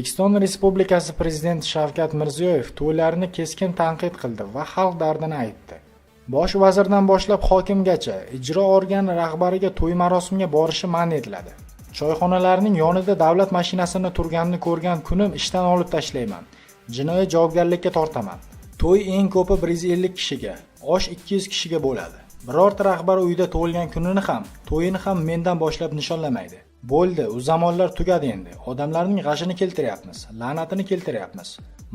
O'zbekiston Respublikasi Prezidenti Shavkat Mirziyoyev to'ylarni keskin tanqid qildi va xalq dardini aytdi. Bosh vazirdan boshlab hokimgacha, ijro organi rahbariga to'y marosimiga borishi man etiladi. Choyxonalarning yonida davlat mashinasini turganini ko'rgan kunim ishdan olib tashlayman. Jinoiy javobgarlikka tortaman. To'y eng ko'pi 150 kishiga, osh 200 kishiga bo'ladi. Birorta rahbar uyda tug'ilgan kunini ham, to'yini ham mendan boshlab nishonlamaydi. Bo'ldi, u zamonlar tugadi endi. Odamlarning g'ashini keltiryapmiz, la'natini keltiryapmiz.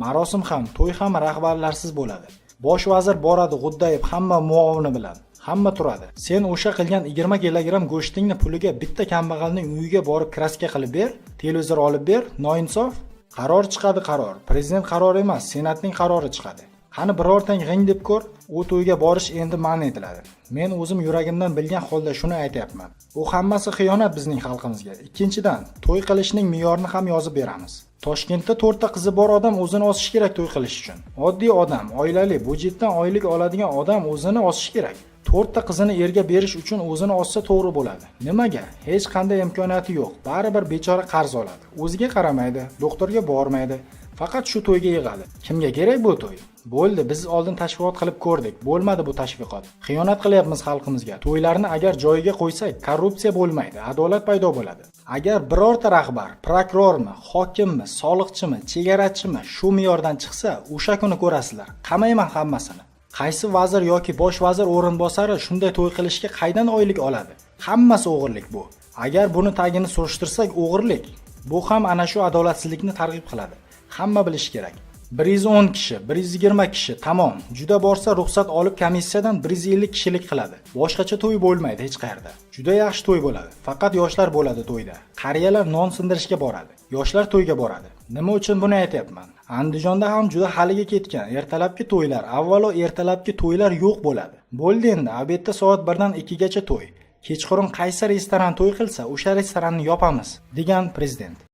Marosim ham, to'y ham rahbarlarsiz bo'ladi. Bosh vazir boradi g'uddayib hamma muovini bilan. Hamma turadi. Sen o'sha qilgan 20 kilogramm go'shtingni puliga bitta kambag'alning uyiga borib краска qilib ber, televizor olib ber, noinsof. Qaror chiqadi, qaror. Prezident qarori emas, Senatning qarori chiqadi. Qani, birortang g'ing deb ko'r, u to'yga borish endi man etiladi. Men o'zim yuragimdan bilgan holda shuni aytyapman. Bu hammasi xiyonat bizning xalqimizga. Ikkinchidan, to'y qilishning me'yorini ham yozib beramiz. Toshkentda to'rtta qizi bor odam o'zini osishi kerak to'y qilish uchun. Oddiy odam, oilali, budjetdan oylik oladigan odam o'zini osishi kerak. To'rtta qizini erga berish uchun o'zini ossa to'g'ri bo'ladi. Nimaga? Hech qanday imkoniyati yo'q. Baribir bechora qarz oladi. O'ziga qaramaydi, doktorga bormaydi. Faqat shu to'yga yig'adi. Kimga kerak bu to'y? Bo'ldi, biz oldin tashviqot qilib ko'rdik. Bo'lmadi bu tashviqot. Xiyonat qilyapmiz xalqimizga. To'ylarni agar joyiga qo'ysak, korrupsiya bo'lmaydi, adolat paydo bo'ladi. Agar birorta rahbar, prokurormi, hokimmi, soliqchimi, chegarachimi shu me'yordan chiqsa, o'sha kuni ko'rasizlar. Qamayman hammasini. Qaysi vazir yoki bosh vazir o'rinbosari shunday to'y qilishga qaydan oylik oladi? Hammasi o'g'irlik bu. Agar buni tagini surishtirsak, o'g'irlik. Bu ham ana shu adolatsizlikni targ'ib qiladi. Hamma bilishi kerak. 110 kishi, 120 kishi, tamom. Juda borsa, ruxsat olib komissiyadan 150 kishilik qiladi. Boshqacha to'y bo'lmaydi hech qayerda. Juda yaxshi to'y bo'ladi. Faqat yoshlar bo'ladi to'yda. Qariyalar non sindirishga boradi. Yoshlar to'yga boradi. Nima uchun buni aytyapman? Andijonda ham juda haligi ketgan. Ertalabki to'ylar, avvalo ertalabki to'ylar yo'q bo'ladi. Bo'ldi endi, обед da soat 1 dan 2 gacha to'y. Kechqurun qaysi restoran to'y qilsa, o'sha restoranni yopamiz, degan prezident.